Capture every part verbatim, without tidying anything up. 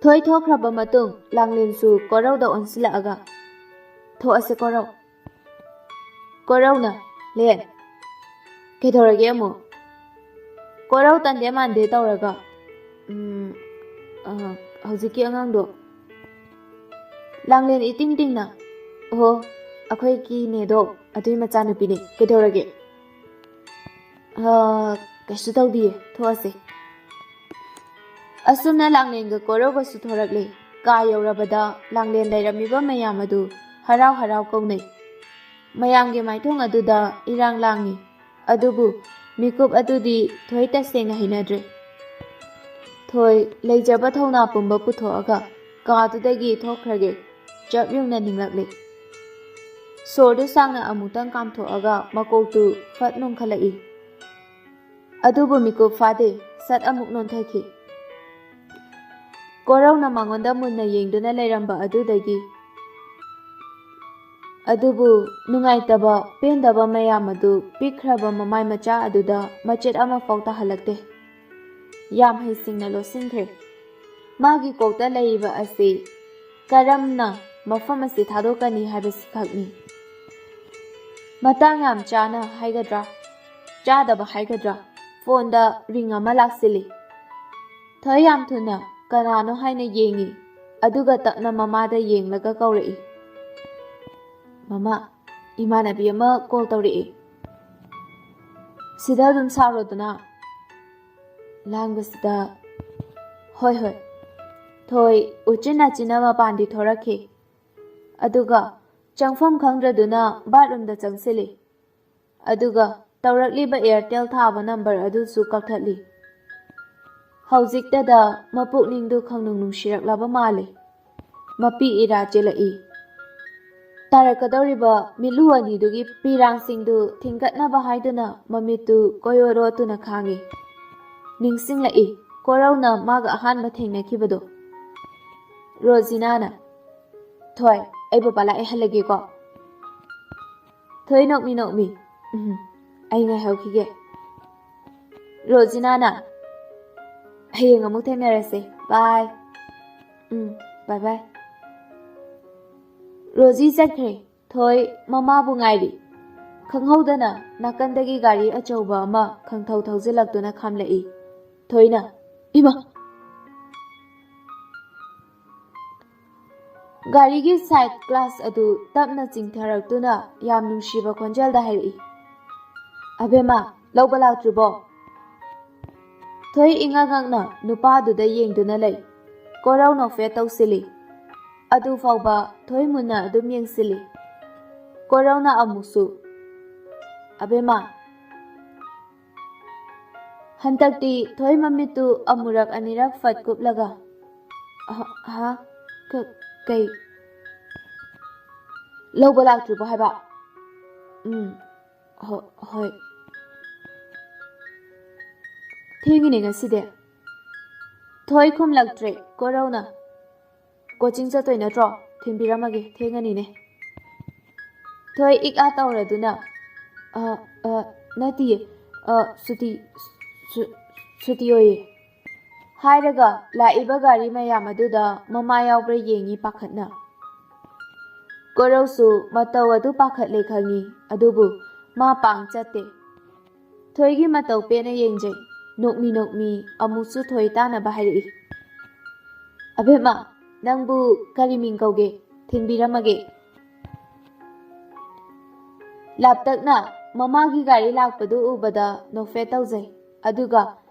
ꯊꯣꯏ ꯊꯣꯛꯈ꯭ꯔꯕ ꯃꯇꯨꯡ ꯂꯥꯡꯂꯦꯟꯁꯨ ꯀꯣꯔꯧꯗ ꯑꯣꯟꯁꯤꯜꯂꯛꯑꯒ, "ꯊꯣꯛꯑꯁꯦ ꯀꯣꯔꯧ꯫" ꯀꯣꯔꯧꯅ, "ꯂꯦꯟ, ꯀꯩꯗꯧꯔꯒꯦ ꯑꯃꯨꯛ?" ꯀꯣꯔꯧ ꯇꯟꯗꯦ ꯃꯥꯟꯗꯦ ꯇꯧꯔꯒ, "ꯎꯝ, ꯑ, ꯍꯧꯖꯤꯛꯀꯤ ꯑꯉꯥꯡꯗꯣ?" ꯂꯥꯡꯂꯦꯟ ꯏꯇꯤꯡ ꯇꯤꯡꯅ, "ꯑꯣꯍꯣ, ꯑꯩꯈꯣꯏꯒꯤ ꯅꯦꯗꯣ, ꯑꯗꯨꯏ ꯃꯆꯥꯅꯨꯄꯤꯅꯦ꯫ ꯀꯩꯗꯧꯔꯒꯦ?" "ꯑ, ꯀꯩꯁꯨ ꯇꯧꯗꯤꯌꯦ, ꯊꯣꯛꯑꯁꯦ꯫" ꯑꯁꯨꯝꯅ ꯂꯥꯡꯂꯦꯟꯒ ꯀꯣꯔꯧꯒꯁꯨ ꯊꯣꯔꯛꯂꯦ꯫ ꯀꯥ ꯌꯧꯔꯕꯗ ꯂꯥꯡꯂꯦꯟ ꯂꯩꯔꯝꯃꯤꯕ ꯃꯌꯥꯝ ꯑꯗꯨ ꯍꯔꯥꯎ ꯍꯔꯥꯎ ꯀꯧꯅꯩ꯫ ꯃꯌꯥꯝꯒꯤ ꯃꯥꯏꯊꯣꯡ ꯑꯗꯨꯗ ꯏꯔꯥꯡ ꯂꯥꯡꯉꯤ꯫ ꯑꯗꯨꯕꯨ ꯃꯤꯀꯨꯞ ꯑꯗꯨꯗꯤ ꯊꯣꯏ ꯇꯁꯦꯡꯅ ꯍꯩꯅꯗ꯭ꯔꯦ꯫ ꯊꯣꯏ ꯂꯩꯖꯕ ꯊꯧꯅꯥ ꯄꯨꯝꯕ ꯄꯨꯊꯣꯛꯑꯒ ꯀꯥꯗꯨꯗꯒꯤ ꯊꯣꯛꯈ꯭ꯔꯒꯦ꯫ ꯆꯞ ꯌꯨꯡꯅ ꯅꯤꯡꯂꯛꯂꯦ꯫ ꯁꯣꯔꯗꯨ ꯁꯥꯡꯅ ꯑꯃꯨꯛꯇꯪ ꯀꯥꯝꯊꯣꯛꯑꯒ ꯃꯀꯣꯛꯇꯨ ꯐꯠ ꯅꯣꯝꯈꯠꯂꯛꯏ꯫ ꯑꯗꯨꯕꯨ ꯃꯤꯀꯨꯞ ꯐꯥꯗꯦ, ꯁꯠ ꯑꯃꯨꯛ ꯅꯣꯟꯊꯈꯤ꯫ ꯀꯣꯔꯧꯅ ꯃꯉꯣꯟꯗ ꯃꯨꯟꯅ ꯌꯦꯡꯗꯨꯅ ꯂꯩꯔꯝꯕ ꯑꯗꯨꯗꯒꯤ, ꯑꯗꯨꯕꯨ ꯅꯨꯡꯉꯥꯏꯇꯕ, ꯄꯦꯟꯗꯕ ꯃꯌꯥꯝ ꯑꯗꯨ ꯄꯤꯛꯈ꯭ꯔꯕ ꯃꯃꯥꯏ ꯃꯆꯥ ꯑꯗꯨꯗ ꯃꯆꯦꯠ ꯑꯃꯐꯥꯎ ꯇꯥꯍꯜꯂꯛꯇꯦ꯫ ꯌꯥꯝ ꯍꯩꯁꯤꯡꯅ ꯂꯣꯠꯁꯤꯟꯈ꯭ꯔꯦ꯫ ꯃꯥꯒꯤ ꯀꯣꯛꯇ ꯂꯩꯔꯤꯕ ꯑꯁꯤ ꯀꯔꯝꯅ ꯃꯐꯝ ꯑꯁꯤ ꯊꯥꯗꯣꯛꯀꯅꯤ ꯍꯥꯏꯕꯁꯤ ꯈꯛꯅꯤ꯫ ꯃꯇꯥꯡ ꯌꯥꯝ ꯆꯥꯅ ꯍꯥꯏꯒꯗ꯭ꯔꯥ, ꯆꯥꯗꯕ ꯍꯥꯏꯒꯗ꯭ꯔꯥ, ꯐꯣꯟꯗ ꯔꯤꯡ ꯑꯃ ꯂꯥꯛꯁꯤꯜꯂꯤ꯫ ꯊꯣꯏ ꯌꯥꯝ ꯊꯨꯅ ꯀꯅꯥꯅꯣ ꯍꯥꯏꯅ ꯌꯦꯡꯉꯤ, ꯑꯗꯨꯒ ꯇꯞꯅ ꯃꯃꯥꯗ ꯌꯦꯡꯂꯒ ꯀꯧꯔꯛꯏ, "ꯃꯃꯥ, ꯏꯃꯥꯟꯅꯕꯤ ꯑꯃ ꯀꯣꯜ ꯇꯧꯔꯛꯏ꯫ ꯁꯤꯗ ꯑꯗꯨꯝ ꯁꯥꯔꯣꯗꯅ꯫" ꯂꯥꯡꯕꯁꯤꯗ, "ꯍꯣꯏ, ꯍꯣꯏ꯫" ꯊꯣꯏ ꯎꯆꯤꯟ ꯅꯥꯆꯤꯟꯅ ꯃꯄꯥꯟꯗꯤ ꯊꯣꯔꯛꯈꯤ, ꯑꯗꯨꯒ ꯆꯪꯐꯝ ꯈꯪꯗ꯭ꯔꯗꯨꯅ ꯕꯥꯠꯔꯨꯝꯗ ꯆꯪꯁꯤꯜꯂꯤ꯫ ꯑꯗꯨꯒ ꯇꯧꯔꯛꯂꯤꯕ ꯑꯦꯌꯥꯔꯇꯦꯜ ꯊꯥꯕ ꯅꯝꯕꯔ ꯑꯗꯨꯁꯨ ꯀꯛꯊꯠꯂꯤ꯫ ꯍꯧꯖꯤꯛꯇꯗ ꯃꯄꯨꯛꯅꯤꯡꯗꯨ ꯈꯪꯅꯨꯡ ꯅꯨꯡꯁꯤꯔꯛꯂꯕ ꯃꯥꯜꯂꯤ꯫ ꯃꯄꯤ ꯏꯔꯥ ꯆꯦꯜꯂꯛꯏ꯫ ꯇꯥꯔꯛꯀꯗꯧꯔꯤꯕ ꯃꯤꯠꯂꯨ ꯑꯅꯤꯗꯨꯒꯤ ꯄꯤꯔꯥꯡꯁꯤꯡꯗꯨ ꯊꯤꯡꯒꯠꯅꯕ ꯍꯥꯏꯗꯨꯅ ꯃꯃꯤꯠꯇꯨ ꯀꯣꯏꯑꯣꯠ ꯑꯣꯠꯇꯨꯅ ꯈꯥꯡꯏ꯫ ꯅꯤꯡꯁꯤꯡꯂꯛꯏ, ꯀꯣꯔꯧꯅ ꯃꯥꯒ ꯑꯍꯥꯟꯕ ꯊꯦꯡꯅꯈꯤꯕꯗꯣ꯫ ꯔꯣꯖꯤꯅꯥꯅ, "ꯊꯣꯏ, ꯑꯩ ꯕꯕꯥ ꯂꯥꯛꯑꯦ, ꯍꯜꯂꯒꯦꯀꯣ꯫ ꯊꯣꯏ ꯅꯣꯛꯃꯤ ꯅꯣꯛꯃꯤ, "ꯎꯝ, ꯑꯩ ꯉꯥꯏꯍꯧꯈꯤꯒꯦ꯫ ꯔꯣꯖꯤꯅꯥꯅ, ꯍꯌꯦꯡ ꯑꯃꯨꯛ ꯊꯦꯡꯅꯔꯁꯦ꯫ ꯕꯥꯏ꯫ ꯎꯝ, ꯕꯥꯏ ꯕꯥꯏ꯫" ꯔꯣꯖꯤ ꯆꯠꯈ꯭ꯔꯦ꯫ ꯊꯣꯏ ꯃꯃꯥꯕꯨ ꯉꯥꯏꯔꯤ꯫ ꯈꯪꯍꯧꯗꯅ ꯅꯥꯀꯟꯗꯒꯤ ꯒꯥꯔꯤ ꯑꯆꯧꯕ ꯑꯃ ꯈꯪꯊꯧ ꯊꯧꯖꯤꯜꯂꯛꯇꯨꯅ ꯈꯥꯝꯂꯛꯏ꯫ ꯊꯣꯏꯅ, "ꯏꯃꯥ!" ꯒꯥꯔꯤꯒꯤ ꯁꯥꯏꯗ ꯒ꯭ꯂꯥꯁ ꯑꯗꯨ ꯇꯞꯅ ꯆꯤꯡꯊꯔꯛꯇꯨꯅ ꯌꯥꯝ ꯅꯨꯡꯁꯤꯕ ꯈꯣꯟꯖꯦꯜꯗ ꯍꯥꯏꯔꯛꯏ, "ꯑꯕꯦꯝꯃ, ꯂꯧꯕ ꯂꯥꯛꯇ꯭ꯔꯤꯕꯣ?" ꯊꯣꯏ ꯏꯉꯛ ꯉꯛꯅ ꯅꯨꯄꯥꯗꯨꯗ ꯌꯦꯡꯗꯨꯅ ꯂꯩ꯫ ꯀꯣꯔꯧ ꯅꯣꯛꯐꯦꯠ ꯇꯧꯁꯤꯜꯂꯤ꯫ ꯑꯗꯨ ꯐꯥꯎꯕ ꯊꯣꯏ ꯃꯨꯟꯅ ꯑꯗꯨꯝ ꯌꯦꯡꯁꯤꯜꯂꯤ꯫ ꯀꯣꯔꯧꯅ ꯑꯃꯨꯛꯁꯨ, "ꯑꯕꯦꯝꯃ!" ꯍꯟꯗꯛꯇꯤ ꯊꯣꯏ ꯃꯃꯤꯠꯇꯨ ꯑꯃꯨꯔꯛ ꯑꯅꯤꯔꯛ ꯐꯠ ꯀꯨꯞꯂꯒ, "ꯑꯍ, ꯍꯥ? ꯀ-, ꯀꯩ? ꯂꯧꯕ ꯂꯥꯛꯇ꯭ꯔꯤꯕꯣ ꯍꯥꯏꯕ?" "ꯎꯝ, ꯍꯣ-, ꯍꯣꯏ꯫ ꯊꯦꯡꯉꯤꯅꯦ ꯉꯁꯤꯗꯤ꯫" ꯊꯣꯏ ꯈꯨꯝꯂꯛꯇ꯭ꯔꯦ꯫ ꯀꯣꯔꯧꯅ, "ꯀꯣꯆꯤꯡ ꯆꯠꯇꯣꯏ ꯅꯠꯇ꯭ꯔꯣ? ꯊꯤꯟꯕꯤꯔꯝꯃꯒꯦ, ꯊꯦꯡꯉꯅꯤꯅꯦ꯫" ꯊꯣꯏ ꯏꯛ ꯑꯥ ꯇꯧꯔꯗꯨꯅ, "ꯑ, ꯑ, ꯅꯠꯇꯤꯌꯦ, ꯑ, ꯁꯨꯇꯤ, ꯁꯨ-, ꯁꯨꯇꯤ ꯑꯣꯏꯌꯦ" ꯍꯥꯏꯔꯒ ꯂꯥꯛꯏꯕ ꯒꯥꯔꯤ ꯃꯌꯥꯝ ꯑꯗꯨꯗ ꯃꯃꯥ ꯌꯥꯎꯕ꯭ꯔꯥ ꯌꯦꯡꯉꯤ ꯄꯥꯈꯠꯅ꯫ ꯀꯣꯔꯧꯁꯨ ꯃꯇꯧ ꯑꯗꯨ ꯄꯥꯈꯠꯂꯦ ꯈꯪꯉꯤ, ꯑꯗꯨꯕꯨ ꯃꯥ ꯄꯥꯡ ꯆꯠꯇꯦ꯫ ꯊꯣꯏꯒꯤ ꯃꯇꯧ ꯄꯦꯟꯅ ꯌꯦꯡꯖꯩ꯫ ꯅꯣꯛꯃꯤ ꯅꯣꯛꯃꯤ ꯑꯃꯨꯛꯁꯨ ꯊꯣꯏ ꯇꯥꯅꯕ ꯍꯥꯏꯔꯛꯏ, "ꯑꯕꯦꯝꯃ, ꯅꯪꯕꯨ ꯀꯔꯤ ꯃꯤꯡ ꯀꯧꯒꯦ? ꯊꯤꯟꯕꯤꯔꯝꯃꯒꯦ꯫" ꯂꯥꯞꯇꯛꯅ ꯃꯃꯥꯒꯤ ꯒꯥꯔꯤ ꯂꯥꯛꯄꯗꯨ ꯎꯕꯗ ꯅꯣꯛꯐꯦꯠ ꯇꯧꯖꯩ꯫ ꯑꯗꯨꯒ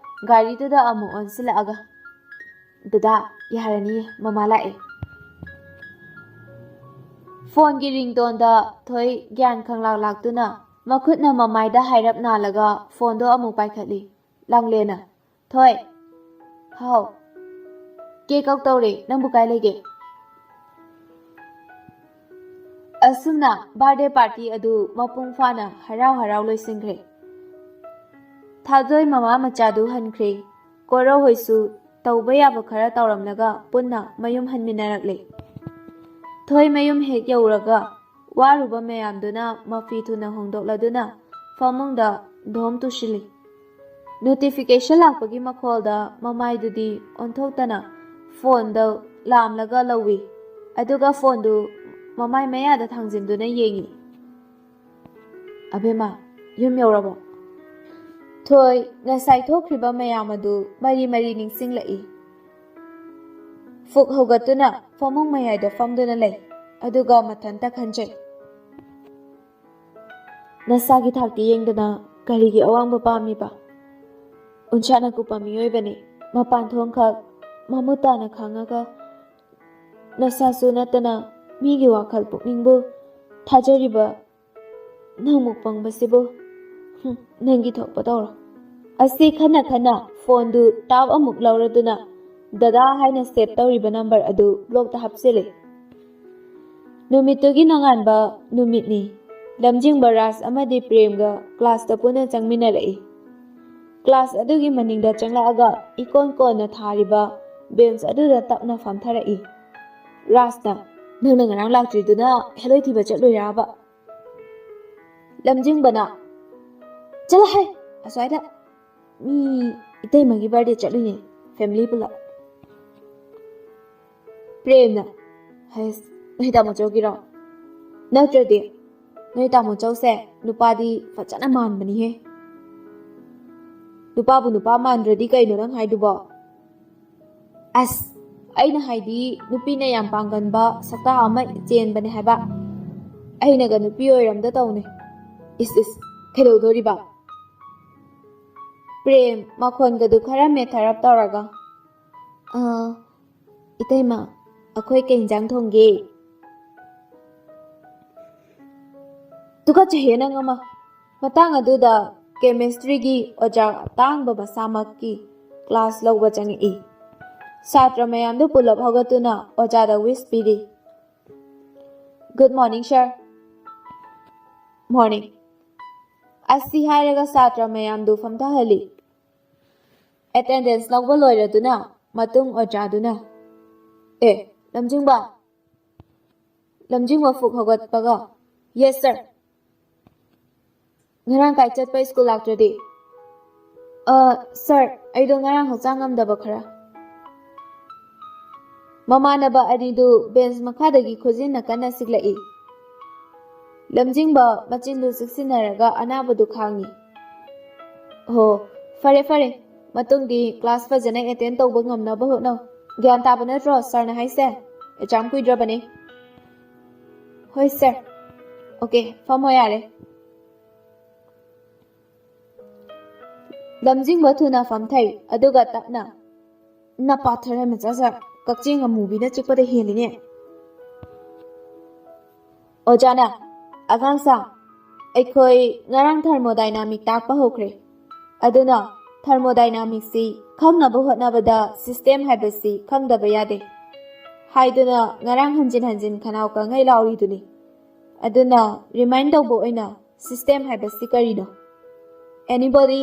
ꯒꯥꯔꯤꯗꯨꯗ ꯑꯃꯨꯛ ꯑꯣꯟꯁꯤꯜꯂꯛꯑꯒ, "ꯗꯗꯥ, ꯌꯥꯔꯅꯤꯌꯦ, ꯃꯃꯥ ꯂꯥꯛꯑꯦ꯫" ꯐꯣꯟꯒꯤ ꯔꯤꯡꯇꯣꯟꯗ ꯊꯣꯏ ꯒ꯭ꯌꯥꯟ ꯈꯪꯂꯥꯛ ꯂꯥꯛꯇꯨꯅ ꯃꯈꯨꯠꯅ ꯃꯃꯥꯏꯗ ꯍꯥꯏꯔꯞ ꯅꯥꯜꯂꯒ ꯐꯣꯟꯗꯣ ꯑꯃꯨꯛ ꯄꯥꯏꯈꯠꯂꯤ꯫ ꯂꯥꯡꯂꯦꯅ, "ꯊꯣꯏ꯫" "ꯍꯥꯎ꯫" "ꯀꯦꯛ ꯀꯛꯇꯧꯔꯦ, ꯅꯪꯕꯨ ꯀꯥꯏ ꯂꯩꯒꯦ?" ꯑꯁꯨꯝꯅ ꯕꯥꯔꯗꯦ ꯄꯥꯔꯇꯤ ꯑꯗꯨ ꯃꯄꯨꯡ ꯐꯥꯅ ꯍꯔꯥꯎ ꯍꯔꯥꯎ ꯂꯣꯏꯁꯤꯟꯈ꯭ꯔꯦ꯫ ꯊꯥꯗꯣꯏ ꯃꯃꯥ ꯃꯆꯥꯗꯨ ꯍꯟꯈ꯭ꯔꯦ꯫ ꯀꯣꯔꯧ ꯍꯣꯏꯁꯨ ꯇꯧꯕ ꯌꯥꯕ ꯈꯔ ꯇꯧꯔꯝꯂꯒ ꯄꯨꯟꯅ ꯃꯌꯨꯝ ꯍꯟꯃꯤꯟꯅꯔꯛꯂꯦ꯫ ꯊꯣꯏ ꯃꯌꯨꯝ ꯍꯦꯛ ꯌꯧꯔꯒ ꯋꯥꯔꯨꯕ ꯃꯌꯥꯝꯗꯨꯅ ꯃꯐꯤ ꯊꯨꯅ ꯍꯣꯡꯗꯣꯛꯂꯗꯨꯅ ꯐꯃꯨꯡꯗ ꯙꯣꯝ ꯇꯨꯁꯤꯜꯂꯤ꯫ ꯅꯣꯇꯤꯐꯤꯀꯦꯁꯟ ꯂꯥꯛꯄꯒꯤ ꯃꯈꯣꯜꯗ ꯃꯃꯥꯏꯗꯨꯗꯤ ꯑꯣꯟꯊꯣꯛꯇꯅ ꯐꯣꯟꯗ ꯂꯥꯝꯂꯒ ꯂꯧꯏ꯫ ꯑꯗꯨꯒ ꯐꯣꯟꯗꯨ ꯃꯃꯥꯏ ꯃꯌꯥꯗ ꯊꯥꯡꯖꯤꯟꯗꯨꯅ ꯌꯦꯡꯏ꯫ "ꯑꯕꯦꯝꯃ, ꯌꯨꯝ ꯌꯧꯔꯕꯣ?" ꯊꯣꯏ ꯉꯁꯥꯏ ꯊꯣꯛꯈ꯭ꯔꯤꯕ ꯃꯌꯥꯝ ꯑꯗꯨ ꯃꯔꯤ ꯃꯔꯤ ꯅꯤꯡꯁꯤꯡꯂꯛꯏ꯫ ꯐꯨꯛ ꯍꯧꯒꯠꯇꯨꯅ ꯐꯃꯨꯡ ꯃꯌꯥꯏꯗ ꯐꯝꯗꯨꯅ ꯂꯩ꯫ ꯑꯗꯨꯒ ꯃꯊꯟꯇ ꯈꯟꯖꯩ꯫ "ꯅꯁꯥꯒꯤ ꯊꯥꯛꯇꯤ ꯌꯦꯡꯗꯅ ꯀꯔꯤꯒꯤ ꯑꯋꯥꯡꯕ ꯄꯥꯝꯃꯤꯕ? ꯎꯟꯁꯥꯠꯅ ꯀꯨꯞꯄ ꯃꯤꯑꯣꯏꯕꯅꯤ꯫ ꯃꯄꯥꯟ ꯊꯣꯡꯈꯛ ꯃꯃꯨꯠ ꯇꯥꯅ ꯈꯪꯉꯒ ꯅꯁꯥꯁꯨ ꯅꯠꯇꯅ ꯃꯤꯒꯤ ꯋꯥꯈꯜ ꯄꯨꯛꯅꯤꯡꯕꯨ ꯊꯥꯖꯔꯤꯕ ꯅꯪꯃꯨꯛ ꯄꯪꯕꯁꯤꯕꯨ꯫ ꯍꯨꯝ, ꯅꯪꯒꯤ ꯊꯣꯛꯄ ꯇꯧꯔꯣ꯫" ꯑꯁꯤ ꯈꯟꯅ ꯈꯟꯅ ꯐꯣꯟꯗꯨ ꯇꯥꯞ ꯑꯃꯨꯛ ꯂꯧꯔꯗꯨꯅ ꯗꯗꯥ ꯍꯥꯏꯅ ꯁꯦꯚ ꯇꯧꯔꯤꯕ ꯅꯝꯕꯔ ꯑꯗꯨ ꯕ꯭ꯂꯣꯛꯇ ꯍꯥꯞꯆꯤꯜꯂꯤ꯫ ꯅꯨꯃꯤꯠꯇꯨꯒꯤ ꯅꯣꯡꯉꯥꯟꯕ ꯅꯨꯃꯤꯠꯅꯤ꯫ ꯂꯝꯖꯤꯡꯕ ꯔꯥꯖ ꯑꯃꯗꯤ ꯄ꯭ꯔꯦꯝꯒ ꯀ꯭ꯂꯥꯁꯇ ꯄꯨꯟꯅ ꯆꯪꯃꯤꯟꯅꯔꯛꯏ꯫ ꯀ꯭ꯂꯥꯁ ꯑꯗꯨꯒꯤ ꯃꯅꯤꯡꯗ ꯆꯪꯂꯛꯑꯒ ꯏꯀꯣꯟ ꯀꯣꯟꯅ ꯊꯥꯔꯤꯕ ꯕꯦꯟꯆ ꯑꯗꯨꯗ ꯇꯞꯅ ꯐꯝꯊꯔꯛꯏ꯫ ꯔꯥꯖꯅ, "ꯅꯪꯅ ꯉꯔꯥꯡ ꯂꯥꯛꯇ꯭ꯔꯤꯗꯨꯅ ꯍꯦꯂꯣꯏ ꯊꯤꯕ ꯆꯠꯂꯨꯏꯔꯕ?" ꯂꯝꯖꯤꯡꯕꯅ, "ꯆꯠꯂꯣ ꯍꯥꯏ, ꯑꯁ꯭ꯋꯥꯏꯗ ꯃꯤ ꯏꯇꯩꯃꯒꯤ ꯕꯥꯔꯗꯦ ꯆꯠꯂꯨꯏꯅꯦ, ꯐꯦꯃꯤꯂꯤ ꯄꯨꯂꯞ꯫" ꯄ꯭ꯔꯦꯝꯅ, "ꯍꯩꯁ, ꯅꯣꯏ ꯇꯥꯃꯣ ꯆꯧꯒꯤꯔꯣ? ꯅꯠꯇ꯭ꯔꯗꯤ ꯅꯣꯏ ꯇꯥꯃꯣ ꯆꯧꯁꯦ ꯅꯨꯄꯥꯗꯤ ꯐꯖꯅ ꯃꯥꯟꯕꯅꯤꯍꯦ꯫" "ꯅꯨꯄꯥꯕꯨ ꯅꯨꯄꯥ ꯃꯥꯟꯗ꯭ꯔꯗꯤ ꯀꯩꯅꯣ ꯅꯪ ꯍꯥꯏꯗꯨꯕꯣ?" "ꯑꯁ, ꯑꯩꯅ ꯍꯥꯏꯗꯤ ꯅꯨꯄꯤꯅ ꯌꯥꯝ ꯄꯥꯡꯒꯟꯕ ꯁꯛꯇꯥ ꯑꯃ ꯆꯦꯟꯕꯅꯦ ꯍꯥꯏꯕ꯫ ꯑꯩꯅꯒ ꯅꯨꯄꯤ ꯑꯣꯏꯔꯝꯗ ꯇꯧꯅꯦ꯫" "ꯏꯁ ꯏꯁ, ꯀꯩꯗꯧꯗꯣꯔꯤꯕ?" ꯄ꯭ꯔꯦꯝ ꯃꯈꯣꯟꯒꯗꯨ ꯈꯔ ꯃꯦꯊꯔꯞ ꯇꯧꯔꯒ, "ꯑꯥ, ꯏꯇꯩꯃ, ꯑꯩꯈꯣꯏ ꯀꯩ ꯏꯟꯖꯥꯡ ꯊꯣꯡꯒꯦ?" "ꯇꯨꯀꯠꯆꯩꯍꯦ ꯅꯪ ꯑꯃ!" ꯃꯇꯥꯡ ꯑꯗꯨꯗ ꯀꯦꯃꯤꯁꯇ꯭ꯔꯤꯒꯤ ꯑꯣꯖꯥ ꯑꯇꯥꯡꯕ ꯃꯁꯥꯃꯛꯀꯤ ꯀ꯭ꯂꯥꯁ ꯂꯧꯕ ꯆꯪꯉꯛꯏ꯫ ꯁꯥꯇ꯭ꯔ ꯃꯌꯥꯝꯗꯨ ꯄꯨꯂꯞ ꯍꯧꯒꯠꯇꯨꯅ ꯑꯣꯖꯥꯗ ꯋꯤꯁ ꯄꯤꯔꯤ꯫ "Good morning, sir." "Morning." ꯑꯁꯤ ꯍꯥꯏꯔꯒ ꯁꯥꯇ꯭ꯔ ꯃꯌꯥꯝꯗꯨ ꯐꯝꯊꯍꯜꯂꯤ꯫ ꯑꯦꯇꯦꯟꯗꯦꯟꯁ ꯂꯧꯕ ꯂꯣꯏꯔꯗꯨꯅ ꯃꯇꯨꯡ ꯑꯣꯖꯥꯗꯨꯅ, "ꯑꯦ, ꯂꯝꯖꯤꯡꯕ, ꯂꯝꯖꯤꯡꯕ ꯐꯨꯛ ꯍꯧꯒꯠꯄꯒ, "Yes, sir." "ꯉꯔꯥꯡ ꯀꯥꯏ ꯆꯠꯄ, ꯁ꯭ꯀꯨꯜ ꯂꯥꯛꯇ꯭ꯔꯗꯤ?" "ꯑ, ꯁꯥꯔ, ꯑꯩꯗꯣ ꯉꯔꯥꯡ ꯍꯛꯆꯥꯡ ꯉꯝꯗꯕ ꯈꯔ꯫" ꯃꯃꯥꯟꯅꯕ ꯑꯅꯤꯗꯨ ꯕꯦꯟꯁ ꯃꯈꯥꯗꯒꯤ ꯈꯨꯖꯤꯟꯅ ꯀꯟꯅ ꯁꯤꯛꯂꯛꯏ꯫ ꯂꯝꯖꯤꯡꯕ ꯃꯆꯤꯟꯗꯨ ꯆꯤꯛꯁꯤꯟꯅꯔꯒ ꯑꯅꯥꯕꯗꯨ ꯈꯥꯡꯉꯤ꯫ "ꯑꯣ, ꯐꯔꯦ, ꯐꯔꯦ꯫ ꯃꯇꯨꯡꯗꯤ ꯀ꯭ꯂꯥꯁ ꯐꯖꯅ ꯑꯦꯇꯦꯟ ꯇꯧꯕ ꯉꯝꯅꯕ ꯍꯣꯠꯅꯧ꯫ ꯒ꯭ꯌꯥꯟ ꯇꯥꯕ ꯅꯠꯇ꯭ꯔꯣ ꯁꯥꯔꯅ ꯍꯥꯏꯁꯦ? ꯑꯦꯛꯖꯥꯝ ꯀꯨꯏꯗ꯭ꯔꯕꯅꯤ꯫" "ꯍꯣꯏ, ꯁꯥꯔ꯫ ꯑꯣꯀꯦ, ꯐꯝꯃꯣ ꯌꯥꯔꯦ꯫" ꯂꯝꯖꯤꯡꯕ ꯊꯨꯅ ꯐꯝꯊꯩ, ꯑꯗꯨꯒ ꯇꯞꯅ, "ꯅꯄꯥ ꯊꯔꯥꯏ ꯃꯆꯥ ꯁꯥꯔ, ꯀꯛꯆꯦꯡ ꯑꯃꯨꯕꯤꯅ ꯆꯤꯛꯄꯗ ꯍꯦꯜꯂꯤꯅꯦ꯫" "ꯑꯣꯖꯥꯅ, ꯑꯉꯥꯡꯁꯥ, ꯑꯩꯈꯣꯏ ꯉꯔꯥꯡ ꯊꯔꯃꯣꯗꯥꯏꯅꯥꯃꯤꯛ ꯇꯥꯛꯄ ꯍꯧꯈ꯭ꯔꯦ꯫ ꯑꯗꯨꯅ ꯊꯔꯃꯣꯗꯥꯏꯅꯥꯃꯤꯛꯁꯤ ꯈꯪꯅꯕ ꯍꯣꯠꯅꯕꯗ ꯁꯤꯁꯇꯦꯝ ꯍꯥꯏꯕꯁꯤ ꯈꯪꯗꯕ ꯌꯥꯗꯦ" ꯍꯥꯏꯗꯨꯅ ꯉꯔꯥꯡ ꯍꯟꯖꯤꯟ ꯍꯟꯖꯤꯟ ꯈꯅꯥꯎ ꯀꯪꯉꯩ ꯂꯥꯎꯔꯤꯗꯨꯅꯤ꯫ ꯑꯗꯨꯅ ꯔꯤꯃꯥꯏꯟ ꯇꯧꯕ ꯑꯣꯏꯅ, ꯁꯤꯁꯇꯦꯝ ꯍꯥꯏꯕꯁꯤ ꯀꯔꯤꯅꯣ? Anybody?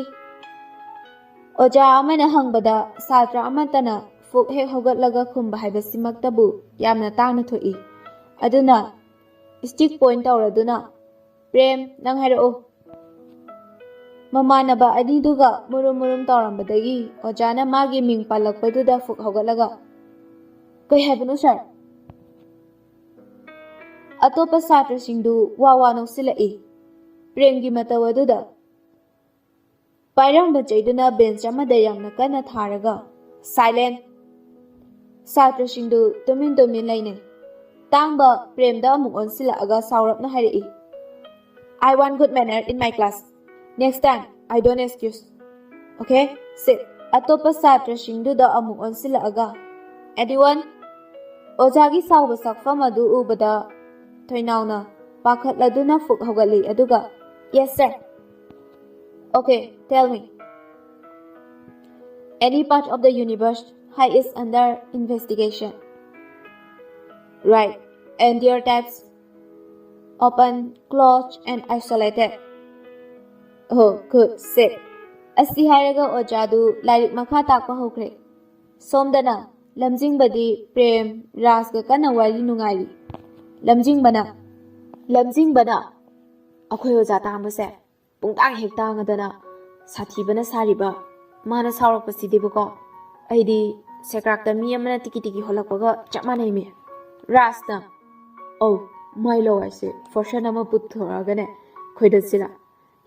ꯑꯣꯖꯥ ꯑꯃꯅ ꯍꯪꯕꯗ ꯁꯥꯇ꯭ꯔ ꯑꯃꯠꯇꯅ ꯐꯨꯛ ꯍꯦꯛ ꯍꯧꯒꯠꯂꯒ ꯈꯨꯝꯕ ꯍꯥꯏꯕꯁꯤꯃꯛꯇꯕꯨ ꯌꯥꯝꯅ ꯇꯥꯡꯅ ꯊꯣꯛꯏ꯫ ꯑꯗꯨꯅ ꯁ꯭ꯇꯤꯛ ꯄꯣꯏꯟ ꯇꯧꯔꯗꯨꯅ, "ꯄ꯭ꯔꯦꯝ, ꯅꯪ ꯍꯥꯏꯔꯛꯑꯣ꯫" ꯃꯃꯥꯟꯅꯕ ꯑꯅꯤꯗꯨꯒ ꯃꯨꯔꯨꯝ ꯃꯨꯔꯨꯝ ꯇꯧꯔꯝꯕꯗꯒꯤ ꯑꯣꯖꯥꯅ ꯃꯥꯒꯤ ꯃꯤꯡ ꯄꯜꯂꯛꯄꯗꯨꯗ ꯐꯨꯛ ꯍꯧꯒꯠꯂꯒ, "ꯀꯩ ꯍꯥꯏꯕꯅꯣ, ꯁꯥꯔ?" ꯑꯇꯣꯞꯄ ꯁꯥꯇ꯭ꯔꯁꯤꯡꯗꯨ ꯋꯥ ꯋꯥ ꯅꯣꯛꯁꯤꯜꯂꯛꯏ꯫ ꯄ꯭ꯔꯦꯝꯒꯤ ꯃꯇꯧ ꯑꯗꯨꯗ ꯄꯥꯏꯔꯝꯕ ꯆꯩꯗꯨꯅ ꯕꯦꯟꯆ ꯑꯃꯗ ꯌꯥꯝꯅ ꯀꯟꯅ ꯊꯥꯔꯒ, "Silent!" ꯁꯥꯇ꯭ꯔꯁꯤꯡꯗꯨ ꯇꯨꯃꯤꯟ ꯇꯨꯃꯤꯟ ꯂꯩꯅꯩ꯫ ꯇꯥꯡꯕ ꯄ꯭ꯔꯦꯝꯗ ꯑꯃꯨꯛ ꯑꯣꯟꯁꯤꯜꯂꯛꯑꯒ ꯁꯥꯎꯔꯞꯅ ꯍꯥꯏꯔꯛꯏ, "I want good manner in my class. Next time, I don't excuse. Okay? Sit." ꯑꯇꯣꯞꯄ ꯁꯥꯇ꯭ꯔꯁꯤꯡꯗꯨꯗ ꯑꯃꯨꯛ ꯑꯣꯟꯁꯤꯜꯂꯛꯑꯒ, "Anyone?" ꯑꯣꯖꯥꯒꯤ ꯁꯥꯎꯕ ꯁꯛꯐꯝ ꯑꯗꯨ ꯎꯕꯗ ꯊꯣꯏꯅꯥꯎꯅ ꯄꯥꯈꯠꯂꯗꯨꯅ ꯐꯨꯛ ꯍꯧꯒꯠꯂꯤ, ꯑꯗꯨꯒ, "Yes, sir." "Okay, tell me." "Any part of the universe high is under investigation. Right, and their types open, closed, and isolated." "Oh, good, sit." ꯑꯁꯤ ꯍꯥꯏꯔꯒ ꯑꯣꯖꯥꯗꯨ ꯂꯥꯏꯔꯤꯛ ꯃꯈꯥ ꯇꯥꯛꯄ ꯍꯧꯈ꯭ꯔꯦ꯫ ꯁꯣꯝꯗꯅ ꯂꯝꯖꯤꯡꯕꯗꯤ ꯄ꯭ꯔꯦꯝ, ꯔꯥꯖꯀ ꯀꯟꯅ ꯋꯥꯔꯤ ꯅꯨꯡꯉꯥꯏꯔꯤ꯫ ꯂꯝꯖꯤꯡꯕꯅ ꯂꯝꯖꯤꯡꯕꯅ ꯑꯩꯈꯣꯏ ꯑꯣꯖꯥ ꯇꯥꯡꯕꯁꯦ ꯄꯨꯡꯇꯥꯡ ꯍꯦꯛ ꯇꯥꯡꯉꯗꯅ ꯁꯥꯊꯤꯕꯅ ꯁꯥꯔꯤꯕ꯫ ꯃꯥꯅ ꯁꯥꯎꯔꯛꯄꯁꯤꯗꯤꯕꯀꯣ, ꯑꯩꯗꯤ ꯁꯦꯀ꯭ꯔꯥꯛꯇ ꯃꯤ ꯑꯃꯅ ꯇꯤꯀꯤ ꯇꯤꯀꯤ ꯍꯣꯜꯂꯛꯄꯒ ꯆꯞ ꯃꯥꯟꯅꯩꯃꯤ꯫ ꯔꯥꯖꯅ, "ꯑꯧ, ꯃꯥꯏ ꯂꯧ ꯍꯥꯏꯁꯦ ꯐꯣꯔꯁꯟ ꯑꯃ ꯄꯨꯊꯣꯔꯛꯑꯒꯅꯦ ꯈꯣꯏꯗꯠꯁꯤꯔꯥ?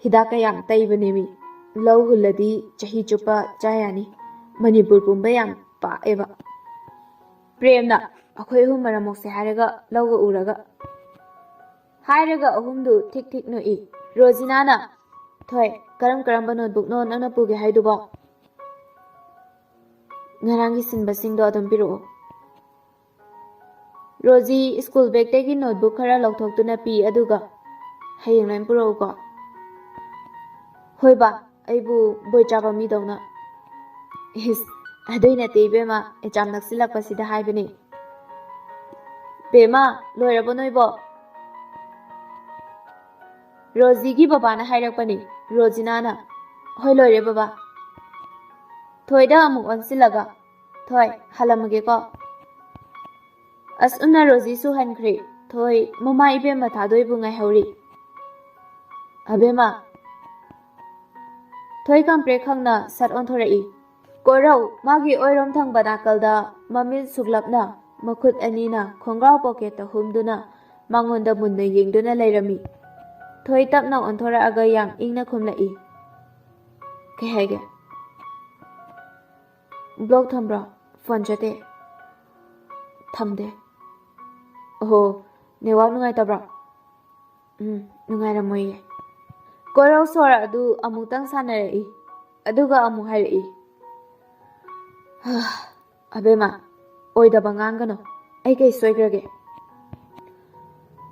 ꯍꯤꯗꯥꯛꯀ ꯌꯥꯝ ꯇꯩꯕꯅꯦꯃꯤ꯫ ꯂꯧ ꯍꯨꯜꯂꯗꯤ ꯆꯍꯤ ꯆꯨꯞꯄ ꯆꯥ ꯌꯥꯅꯤ꯫ ꯃꯅꯤꯄꯨꯔ ꯄꯨꯝꯕ ꯌꯥꯝ ꯄꯥꯛꯑꯦꯕ꯫" ꯄ꯭ꯔꯦꯝꯅ, "ꯑꯩꯈꯣꯏ ꯑꯍꯨꯝ ꯃꯔꯝ ꯃꯣꯛꯁꯦ ꯍꯥꯏꯔꯒ ꯂꯧꯒ ꯎꯔꯒ꯫" ꯍꯥꯏꯔꯒ ꯑꯍꯨꯝꯗꯨ ꯊꯤꯛ ꯊꯤꯛ ꯅꯣꯛꯏ꯫ ꯔꯣꯖꯤꯅꯥꯅ, "ꯊꯣꯏ, ꯀꯔꯝ ꯀꯔꯝꯕ ꯅꯣꯠꯕꯨꯛꯅꯣ ꯅꯪꯅ ꯄꯨꯒꯦ ꯍꯥꯏꯗꯨꯕꯣ?" "ꯉꯔꯥꯡꯒꯤ ꯁꯤꯟꯕꯁꯤꯡꯗꯣ ꯑꯗꯨꯝ ꯄꯤꯔꯛꯑꯣ꯫" ꯔꯣꯖꯤ ꯁ꯭ꯀꯨꯜ ꯕꯦꯒꯇꯒꯤ ꯅꯣꯠꯕꯨꯛ ꯈꯔ ꯂꯧꯊꯣꯛꯇꯨꯅ ꯄꯤ, ꯑꯗꯨꯒ, "ꯍꯌꯦꯡ ꯂꯣꯏ ꯄꯨꯔꯛꯎꯀꯣ꯫" "ꯍꯣꯏ ꯕꯥ, ꯑꯩꯕꯨ ꯕꯣꯏ ꯆꯥꯕ ꯃꯤꯗꯧꯅ꯫" "ꯏꯁ, ꯑꯗꯨꯏ ꯅꯠꯇꯦ ꯏꯕꯦꯝꯃ, ꯑꯦꯛꯖꯥꯝ ꯅꯛꯁꯤꯜꯂꯛꯄꯁꯤꯗ ꯍꯥꯏꯕꯅꯦ꯫" "ꯕꯦꯝꯃ, ꯂꯣꯏꯔꯕꯣ ꯅꯣꯏꯕꯣ?" ꯔꯣꯖꯤꯒꯤ ꯕꯕꯥꯅ ꯍꯥꯏꯔꯛꯄꯅꯤ꯫ ꯔꯣꯖꯤꯅꯥꯅ, "ꯍꯣꯏ, ꯂꯣꯏꯔꯦ ꯕꯕꯥ꯫" ꯊꯣꯏꯗ ꯑꯃꯨꯛ ꯑꯣꯟꯁꯤꯜꯂꯒ, "ꯊꯣꯏ, ꯍꯜꯂꯝꯃꯒꯦꯀꯣ꯫" ꯑꯁ, ꯎꯅ ꯔꯣꯖꯤꯁꯨ ꯍꯟꯈ꯭ꯔꯦ꯫ ꯊꯣꯏ ꯃꯃꯥ ꯏꯕꯦꯝꯃ ꯊꯥꯗꯣꯏꯕꯨ ꯉꯥꯏꯍꯧꯔꯤ꯫ "ꯑꯕꯦꯝꯃ꯫" ꯊꯣꯏ ꯀꯝꯄ꯭ꯔꯦꯛ ꯈꯪꯅ ꯁꯠ ꯑꯣꯟꯊꯣꯔꯛꯏ꯫ ꯀꯣꯔꯧ ꯃꯥꯒꯤ ꯑꯣꯏꯔꯣꯝ ꯊꯪꯕ ꯅꯥꯀꯜꯗ ꯃꯃꯤꯠ ꯁꯨꯛꯂꯞꯅ, ꯃꯈꯨꯠ ꯑꯅꯤꯅ ꯈꯣꯡꯒ꯭ꯔꯥꯎ ꯄꯣꯀꯦꯠꯇ ꯍꯨꯝꯗꯨꯅ ꯃꯉꯣꯟꯗ ꯃꯨꯟꯅ ꯌꯦꯡꯗꯨꯅ ꯂꯩꯔꯝꯃꯤ꯫ ꯊꯣꯏ ꯇꯞꯅ ꯑꯣꯟꯊꯣꯔꯛꯑꯒ ꯌꯥꯝ ꯏꯪꯅ ꯈꯨꯝꯂꯛꯏ꯫ "ꯀꯩ ꯍꯥꯏꯒꯦ?" "ꯕ꯭ꯂꯣꯛ ꯊꯝꯕ꯭ꯔꯣ? ꯐꯣꯟ ꯆꯠꯇꯦ꯫" "ꯊꯝꯗꯦ꯫" "ꯑꯣꯍꯣ, ꯅꯦꯠꯋꯥꯛ ꯅꯨꯡꯉꯥꯏꯇꯕ꯭ꯔꯣ?" "ꯎꯝ, ꯅꯨꯡꯉꯥꯏꯔꯝꯃꯣꯏꯌꯦ꯫" ꯀꯣꯔꯧ ꯁꯣꯔ ꯑꯗꯨ ꯑꯃꯨꯛꯇꯪ ꯁꯥꯟꯅꯔꯛꯏ, ꯑꯗꯨꯒ ꯑꯃꯨꯛ ꯍꯥꯏꯔꯛꯏ꯫ "ꯍꯥ, ꯑꯕꯦꯝꯃ, ꯑꯣꯏꯗꯕ ꯉꯥꯡꯒꯅꯨ꯫ ꯑꯩ ꯀꯩ ꯁꯣꯏꯈ꯭ꯔꯒꯦ?"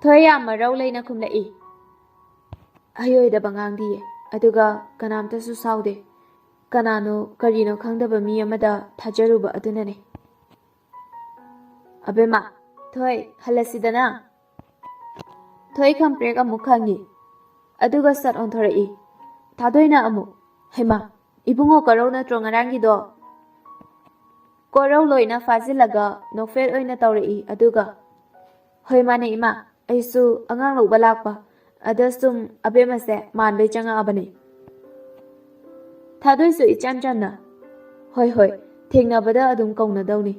ꯊꯣꯏ ꯌꯥꯝ ꯃꯔꯧ ꯂꯩꯅ ꯈꯨꯝꯂꯛꯏ꯫ "ꯑꯩ ꯑꯣꯏꯗꯕ ꯉꯥꯡꯗꯤꯌꯦ, ꯑꯗꯨꯒ ꯀꯅꯥꯝꯇꯁꯨ ꯁꯥꯎꯗꯦ꯫ ꯀꯅꯥꯅꯣ ꯀꯔꯤꯅꯣ ꯈꯪꯗꯕ ꯃꯤ ꯑꯃꯗ ꯊꯥꯖꯔꯨꯕ ꯑꯗꯨꯅꯅꯦ꯫" "ꯑꯕꯦꯝꯃ, ꯊꯣꯏ, ꯍꯜꯂꯁꯤꯗꯅ꯫" ꯊꯣꯏ ꯈꯝꯄ꯭ꯔꯦꯛ ꯑꯃꯨꯛ ꯈꯪꯉꯤ, ꯑꯗꯨꯒ ꯁꯠ ꯑꯣꯟꯊꯣꯔꯛꯏ꯫ ꯊꯥꯗꯣꯏꯅ ꯑꯃꯨꯛ, "ꯍꯩꯃꯥ, ꯏꯕꯨꯡꯉꯣ ꯀꯣꯔꯧ ꯅꯠꯇ꯭ꯔꯣ ꯉꯔꯥꯡꯒꯤꯗꯣ?" ꯀꯣꯔꯧ ꯂꯣꯏꯅ ꯐꯥꯖꯤꯜꯂꯒ ꯅꯣꯛꯐꯦꯠ ꯑꯣꯏꯅ ꯇꯧꯔꯛꯏ, ꯑꯗꯨꯒ, ꯍꯣꯏ, ꯃꯥꯅꯦ ꯏꯃꯥ, ꯑꯩꯁꯨ ꯑꯉꯥꯡ ꯂꯧꯕ ꯂꯥꯛꯄ꯫ ꯑꯗ ꯁꯨꯝ ꯑꯕꯦꯝꯃꯁꯦ ꯃꯥꯟꯕꯩ ꯆꯪꯉꯛꯑꯕꯅꯦ꯫ ꯊꯥꯗꯣꯏꯁꯨ ꯏꯆꯝ ꯆꯝꯅ, "ꯍꯣꯏ ꯍꯣꯏ, ꯊꯦꯡꯅꯕꯗ ꯑꯗꯨꯝ ꯀꯧꯅꯗꯧꯅꯤ꯫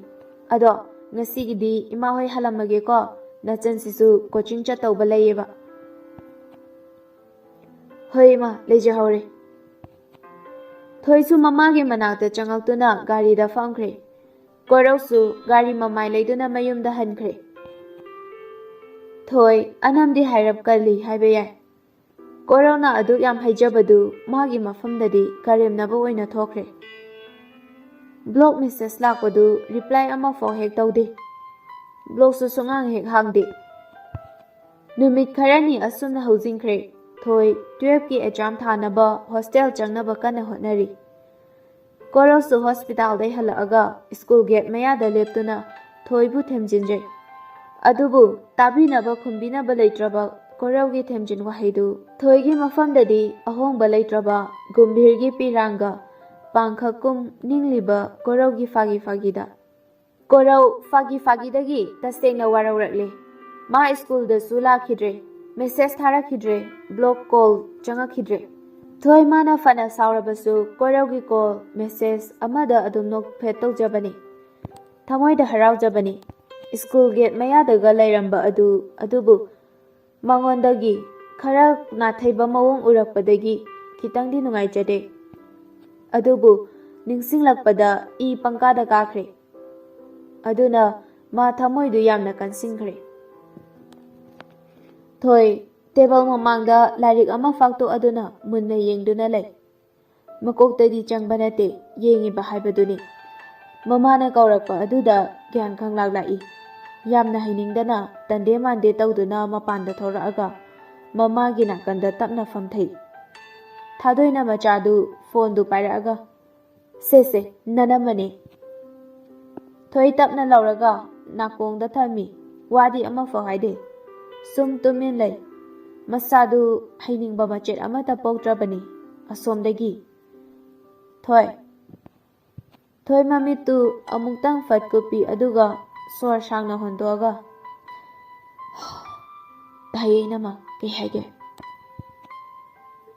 ꯑꯗꯣ ꯉꯁꯤꯒꯤꯗꯤ ꯏꯃꯥ ꯍꯣꯏ ꯍꯜꯂꯝꯃꯒꯦꯀꯣ, ꯅꯆꯟꯁꯤꯁꯨ ꯀꯣꯆꯤꯡ ꯆꯠꯇꯧꯕ ꯂꯩꯌꯦꯕ"꯫ "ꯍꯣꯏ ꯏꯃꯥ, ꯂꯩꯖꯍꯧꯔꯦ"꯫ ꯊꯣꯏꯁꯨ ꯃꯃꯥꯒꯤ ꯃꯅꯥꯛꯇ ꯆꯪꯉꯛꯇꯨꯅ ꯒꯥꯔꯤꯗ ꯐꯝꯈ꯭ꯔꯦ꯫ ꯀꯣꯔꯧꯁꯨ ꯒꯥꯔꯤ ꯃꯃꯥꯏ ꯂꯩꯗꯨꯅ ꯃꯌꯨꯝꯗ ꯍꯟꯈ꯭ꯔꯦ꯫ ꯊꯣꯏ ꯑꯅꯝꯗꯤ ꯍꯥꯏꯔꯞ ꯀꯜꯂꯤ ꯍꯥꯏꯕ ꯌꯥꯏ꯫ ꯀꯣꯔꯧꯅ ꯑꯗꯨꯛ ꯌꯥꯝ ꯍꯩꯖꯕꯗꯨ ꯃꯥꯒꯤ ꯃꯐꯝꯗꯗꯤ ꯀꯔꯦꯝꯅꯕ ꯑꯣꯏꯅ ꯊꯣꯛꯈ꯭ꯔꯦ꯫ ꯕ꯭ꯂꯣꯛ ꯃꯦꯁꯦꯖ ꯂꯥꯛꯄꯗꯨ ꯔꯤꯄ꯭ꯂꯥꯏ ꯑꯃꯐꯥꯎ ꯍꯦꯛ ꯇꯧꯗꯦ꯫ ꯕ꯭ꯂꯣꯛꯁꯨ ꯁꯨꯡꯍꯥꯡ ꯍꯦꯛ ꯍꯥꯡꯗꯦ꯫ ꯅꯨꯃꯤꯠ ꯈꯔꯅꯤ ꯑꯁꯨꯝꯅ ꯍꯧꯖꯤꯟꯈ꯭ꯔꯦ꯫ ꯊꯣꯏ ꯇꯨꯌꯦꯜꯐꯀꯤ ꯑꯦꯛꯖꯥꯝ ꯊꯥꯅꯕ ꯍꯣꯁꯇꯦꯜ ꯆꯪꯅꯕ ꯀꯟꯅ ꯍꯣꯠꯅꯔꯤ꯫ ꯀꯣꯔꯧꯁꯨ ꯍꯣꯁꯄꯤꯇꯥꯜꯗꯩ ꯍꯜꯂꯛꯑꯒ ꯁ꯭ꯀꯨꯜ ꯒꯦꯠ ꯃꯌꯥꯗ ꯂꯦꯞꯇꯨꯅ ꯊꯣꯏꯕꯨ ꯊꯦꯝꯖꯤꯟꯖꯩ꯫ ꯑꯗꯨꯕꯨ ꯇꯥꯕꯤꯅꯕ ꯈꯨꯝꯕꯤꯅꯕ ꯂꯩꯇ꯭ꯔꯕ ꯀꯣꯔꯧꯒꯤ ꯊꯦꯝꯖꯤꯟ ꯋꯥꯍꯩꯗꯨ ꯊꯣꯏꯒꯤ ꯃꯐꯝꯗꯗꯤ ꯑꯍꯣꯡꯕ ꯂꯩꯇ꯭ꯔꯕ ꯒꯨꯝꯚꯤꯔꯒꯤ ꯄꯤꯔꯥꯡꯒ ꯄꯥꯡꯈꯛꯀꯨꯝ ꯅꯤꯡꯂꯤꯕ ꯀꯣꯔꯧꯒꯤ ꯐꯥꯒꯤ ꯐꯥꯒꯤꯗ꯫ ꯀꯣꯔꯧ ꯐꯥꯒꯤ ꯐꯥꯒꯤꯗꯒꯤ ꯇꯁꯦꯡꯅ ꯋꯥꯔꯧꯔꯛꯂꯦ꯫ ꯃꯥ ꯁ꯭ꯀꯨꯜꯗꯁꯨ ꯂꯥꯛꯈꯤꯗ꯭ꯔꯦ, ꯃꯦꯁꯦꯖ ꯊꯥꯔꯛꯈꯤꯗ꯭ꯔꯦ, ꯕ꯭ꯂꯣꯛ ꯀꯣꯜ ꯆꯪꯉꯛꯈꯤꯗ꯭ꯔꯦ꯫ ꯊꯣꯏ ꯃꯥꯅ ꯐꯅ ꯁꯥꯎꯔꯕꯁꯨ ꯀꯣꯔꯧꯒꯤ ꯀꯣꯜ, ꯃꯦꯁꯦꯖ ꯑꯃꯗ ꯑꯗꯨꯝ ꯅꯣꯛꯐꯦꯠ ꯇꯧꯖꯕꯅꯤ꯫ ꯊꯃꯣꯏꯗ ꯍꯔꯥꯎꯖꯕꯅꯤ꯫ ꯁ꯭ꯀꯨꯜ ꯒꯦꯠ ꯃꯌꯥꯗꯒ ꯂꯩꯔꯝꯕ ꯑꯗꯨ, ꯑꯗꯨꯕꯨ ꯃꯉꯣꯟꯗꯒꯤ ꯈꯔ ꯅꯥꯊꯩꯕ ꯃꯑꯣꯡ ꯎꯔꯛꯄꯗꯒꯤ ꯈꯤꯇꯪꯗꯤ ꯅꯨꯡꯉꯥꯏꯖꯗꯦ꯫ ꯑꯗꯨꯕꯨ ꯅꯤꯡꯁꯤꯡꯂꯛꯄꯗ ꯏ ꯄꯪꯀꯥꯗ ꯀꯥꯈ꯭ꯔꯦ꯫ ꯑꯗꯨꯅ ꯃꯥ ꯊꯃꯣꯏꯗꯨ ꯌꯥꯝꯅ ꯀꯟꯁꯤꯟꯈ꯭ꯔꯦ꯫ ꯊꯣꯏ ꯇꯦꯕꯜ ꯃꯃꯥꯡꯗ ꯂꯥꯏꯔꯤꯛ ꯑꯃ ꯐꯥꯛꯇꯣꯛꯑꯗꯨꯅ ꯃꯨꯟꯅ ꯌꯦꯡꯗꯨꯅ ꯂꯩ꯫ ꯃꯀꯣꯛꯇꯗꯤ ꯆꯪꯕ ꯅꯠꯇꯦ, ꯌꯦꯡꯉꯤꯕ ꯍꯥꯏꯕꯗꯨꯅꯤ꯫ ꯃꯃꯥꯅ ꯀꯧꯔꯛꯄ ꯑꯗꯨꯗ ꯒ꯭ꯌꯥꯟ ꯈꯪꯂꯥꯛ ꯂꯥꯛꯏ꯫ ꯌꯥꯝꯅ ꯍꯩꯅꯤꯡꯗꯅ ꯇꯟꯗꯦ ꯃꯥꯟꯗꯦ ꯇꯧꯗꯨꯅ ꯃꯄꯥꯟꯗ ꯊꯣꯔꯛꯑꯒ ꯃꯃꯥꯒꯤ ꯅꯥꯀꯟꯗ ꯇꯞꯅ ꯐꯝꯊꯩ꯫ ꯊꯥꯗꯣꯏꯅ ꯃꯆꯥꯗꯨ ꯐꯣꯟꯗꯨ ꯄꯥꯏꯔꯛꯑꯒ, "ꯁꯦ ꯁꯦ, ꯅꯅꯝꯃꯅꯤ"꯫ ꯊꯣꯏ ꯇꯞꯅ ꯂꯧꯔꯒ ꯅꯥꯀꯣꯡꯗ ꯊꯝꯃꯤ꯫ ꯋꯥꯗꯤ ꯑꯃꯐꯥꯎ ꯍꯥꯏꯗꯦ꯫ ꯁꯨꯝ ꯇꯨꯃꯤꯟ ꯂꯩ꯫ ꯃꯁꯥꯗꯨ ꯍꯩꯅꯤꯡꯕ ꯃꯆꯦꯠ ꯑꯃꯠꯇ ꯄꯣꯛꯇ꯭ꯔꯕꯅꯤ꯫ ꯑꯁꯣꯝꯗꯒꯤ, "ꯊꯣꯏ"꯫ ꯊꯣꯏ ꯃꯃꯤꯠꯇꯨ ꯑꯃꯨꯛꯇꯪ ꯐꯠ ꯀꯨꯞꯄꯤ, ꯑꯗꯨꯒ ꯁꯣꯔ ꯁꯥꯡꯅ ꯍꯣꯟꯗꯣꯛꯑꯒ, ꯇꯥꯏꯌꯦ ꯏꯅꯝꯃ, ꯀꯩ ꯍꯥꯏꯒꯦ?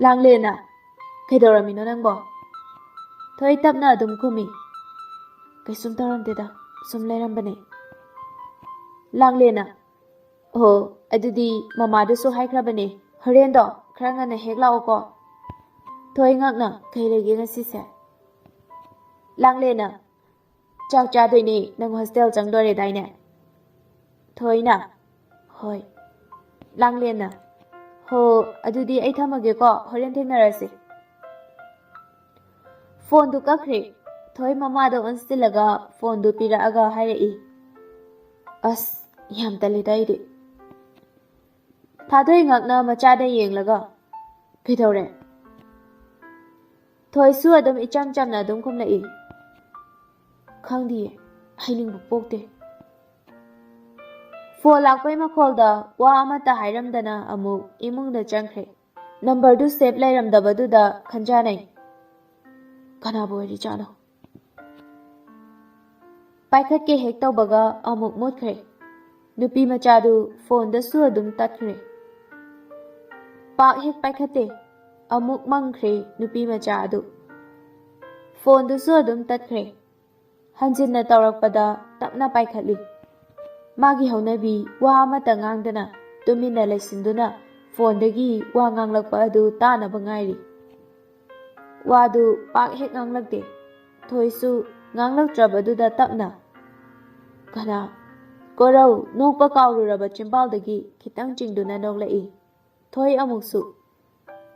ꯂꯥꯡꯂꯦꯅ, ꯀꯩꯗꯧꯔꯝꯃꯤꯅꯣ ꯅꯪꯕꯣ? ꯊꯣꯏ ꯇꯞꯅ ꯑꯗꯨꯝ ꯈꯨꯝꯃꯤ꯫ ꯀꯩꯁꯨꯝ ꯇꯧꯔꯝꯗꯦꯗ, ꯁꯨꯝ ꯂꯩꯔꯝꯕꯅꯦ꯫ ꯂꯥꯡꯂꯦꯅ, ꯑꯣ, ꯑꯗꯨꯗꯤ ꯃꯃꯥꯗꯁꯨ ꯍꯥꯏꯈ꯭ꯔꯕꯅꯦ, ꯍꯣꯔꯦꯟꯗꯣ ꯈꯔ ꯉꯟꯅ ꯍꯦꯛ ꯂꯥꯛꯑꯣꯀꯣ꯫ ꯊꯣꯏ ꯉꯛꯅ, ꯀꯩ ꯂꯩꯒꯦ ꯉꯁꯤꯁꯦ? ꯂꯥꯡꯂꯦꯅ, ꯆꯥꯛ ꯆꯥꯗꯣꯏꯅꯦ, ꯅꯪ ꯍꯣꯁꯇꯦꯜ ꯆꯪꯗꯣꯔꯦꯗꯥꯏꯅꯦ? ꯊꯣꯏꯅ, ꯍꯣꯏ꯫ ꯂꯥꯡꯂꯦꯟꯅ, ꯍꯣ, ꯑꯗꯨꯗꯤ ꯑꯩ ꯊꯝꯃꯒꯦꯀꯣ, ꯍꯣꯔꯦꯟ ꯊꯦꯡꯅꯔꯁꯤ꯫ ꯐꯣꯟꯗꯨ ꯀꯛꯈ꯭ꯔꯦ꯫ ꯊꯣꯏ ꯃꯃꯥꯗ ꯑꯣꯟꯁꯤꯜꯂꯒ ꯐꯣꯟꯗꯨ ꯄꯤꯔꯛꯑꯒ ꯍꯥꯏꯔꯛꯏ, ꯑꯁ, ꯌꯥꯝ ꯇꯜꯂꯤꯗ ꯑꯩꯗꯤ꯫ ꯊꯥꯗꯣꯏ ꯉꯛꯅ ꯃꯆꯥꯗ ꯌꯦꯡꯂꯒ, ꯀꯩꯗꯧꯔꯦ? ꯊꯣꯏꯁꯨ ꯑꯗꯨꯝ ꯏꯆꯝ ꯆꯝꯅ ꯑꯗꯨꯝ ꯈꯨꯝꯂꯛꯏ, ꯈꯪꯗꯤꯌꯦ, ꯍꯥꯏꯅꯤꯡꯕ ꯄꯣꯛꯇꯦ꯫ ꯐꯣꯟ ꯂꯥꯛꯄꯩ ꯃꯈꯣꯜꯗ ꯋꯥ ꯑꯃꯠꯇ ꯍꯥꯏꯔꯝꯗꯅ ꯑꯃꯨꯛ ꯏꯃꯨꯡꯗ ꯆꯪꯈ꯭ꯔꯦ꯫ ꯅꯝꯕꯔꯗꯨ ꯁꯦꯞ ꯂꯩꯔꯝꯗꯕꯗꯨꯗ ꯈꯟꯖꯥꯅꯩ꯫ ꯀꯅꯥꯕꯨ ꯑꯣꯏꯔꯤꯖꯥꯠꯅꯣ? ꯄꯥꯏꯈꯠꯀꯦ ꯍꯦꯛ ꯇꯧꯕꯒ ꯑꯃꯨꯛ ꯃꯨꯠꯈ꯭ꯔꯦ꯫ ꯅꯨꯄꯤ ꯃꯆꯥꯗꯨ ꯐꯣꯟꯗꯁꯨ ꯑꯗꯨꯝ ꯇꯠꯈ꯭ꯔꯦ꯫ ꯄꯥꯛ ꯍꯦꯛ ꯄꯥꯏꯈꯠꯇꯦ꯫ ꯑꯃꯨꯛ ꯃꯪꯈ꯭ꯔꯦ ꯅꯨꯄꯤ ꯃꯆꯥ ꯑꯗꯨ꯫ ꯐꯣꯟꯗꯨꯁꯨ ꯑꯗꯨꯝ ꯇꯠꯈ꯭ꯔꯦ꯫ ꯍꯟꯖꯤꯟꯅ ꯇꯧꯔꯛꯄꯗ ꯇꯞꯅ ꯄꯥꯏꯈꯠꯂꯤ꯫ ꯃꯥꯒꯤ ꯍꯧꯅꯕꯤ ꯋꯥ ꯑꯃꯠꯇ ꯉꯥꯡꯗꯅ ꯇꯨꯃꯤꯟꯅ ꯂꯩꯁꯤꯟꯗꯨꯅ ꯐꯣꯟꯗꯒꯤ ꯋꯥ ꯉꯥꯡꯂꯛꯄ ꯑꯗꯨ ꯇꯥꯅꯕ ꯉꯥꯏꯔꯤ꯫ ꯋꯥꯗꯨ ꯄꯥꯛ ꯍꯦꯛ ꯉꯥꯡꯂꯛꯇꯦ꯫ ꯊꯣꯏꯁꯨ ꯉꯥꯡꯂꯛꯇ꯭ꯔꯕꯗꯨꯗ ꯇꯞꯅ, "ꯀꯅꯥ?" ꯀꯣꯔꯧ ꯅꯣꯛꯄ ꯀꯥꯎꯔꯨꯔꯕ ꯆꯤꯝꯕꯥꯜꯗꯒꯤ ꯈꯤꯇꯪ ꯆꯤꯡꯗꯨꯅ ꯅꯣꯛꯂꯛꯏ꯫ ꯊꯣꯏ ꯑꯃꯨꯛꯁꯨ,